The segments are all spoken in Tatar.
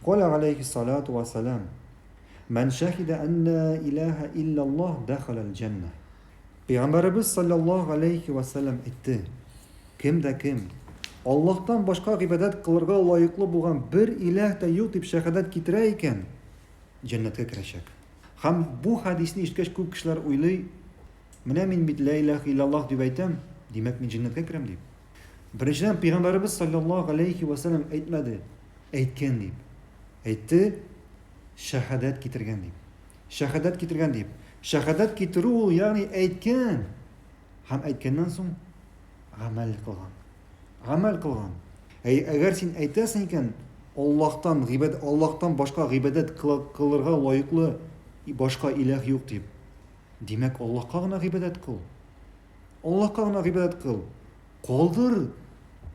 Каля алейхиссалату вассалам, Мән шәһидә ан ла илаһа илляллаһ дәхаләл җәннә. Пәйгамбәребез саллаллаһу алейхи ва сәлләм әйтте, Кем дә кем Аллаһтан башка гыйбадәт кылырга лаеклы булган бер иләһ тә юк дип шәһадәт китерә икән, җәннәткә керәчәк. Һәм бу хәдисне ишеткәч күп кешеләр уйлый, менә мин бит лә иләһ илляллаһ дип әйтәм, димәк мин җәннәткә керәм дип. Беренчедән, пәйгамбәребез саллаллаһу алейхи ва сәлләм әйтмәде, әйткән дип. Әйтте, шәһадәт китергән дип. Шәһадәт китергән дип. Шәһадәт китерү ул, ягъни әйткән һәм әйткәннән соң гамәл кылган. Гамәл кылган. Әй, әгәр син әйтәсең икән, Аллаһтан гыйбадәт, Аллаһтан башка гыйбадәт кылырга лаеклы башка иләһ юк дип. Димәк, Аллаһка гына гыйбадәт кыл. Аллаһка гына гыйбадәт кыл. Калдыр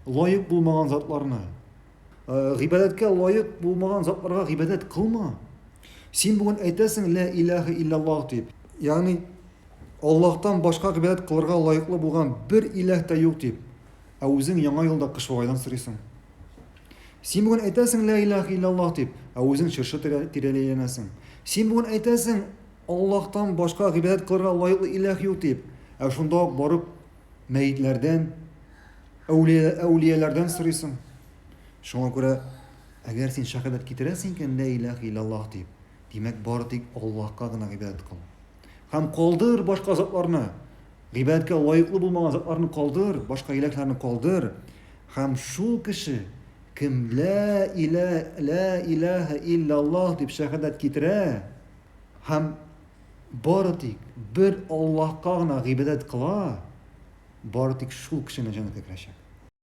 лаек булмаган затларны. Гыйбадәткә лаек булмаган затларга гыйбадәт кылма. Син бүген әйтәсең лә илаһа илляллаһ дип. Ягъни Аллаһтан башка гыйбадәт кылырга лаеклы булган бер илаһ та юк дип. Ә үзең яңа елда Кыш бабайдан сорыйсың. Син бүген әйтәсең лә илаһа илляллаһ дип, ә үзең чыршы тирәли әйләнәсең. Син бүген әйтәсең Аллаһтан башка гыйбадәт кылырга лаеклы илаһ юк дип, ә шунда ук барып мәетләрдән, әүлия, әүлияләрдән сорыйсың. Шуңа күрә, әгәр син шәһадәт китерәсең икән, лә илаһ илляллаһ дип, димәк, бары тик Аллаһка гына гыйбадәт кыл. Һәм калдыр башка затларны. Гыйбадәткә лаеклы булмаган затларны калдыр, башка иләһләрне калдыр. Һәм шул кеше, кем лә илә лә илаһа илляллаһ дип шәһадәт китерә, һәм бары тик бер Аллаһка гына гыйбадәт кыла, бары тик шул кеше генә җәннәткә керәчәк.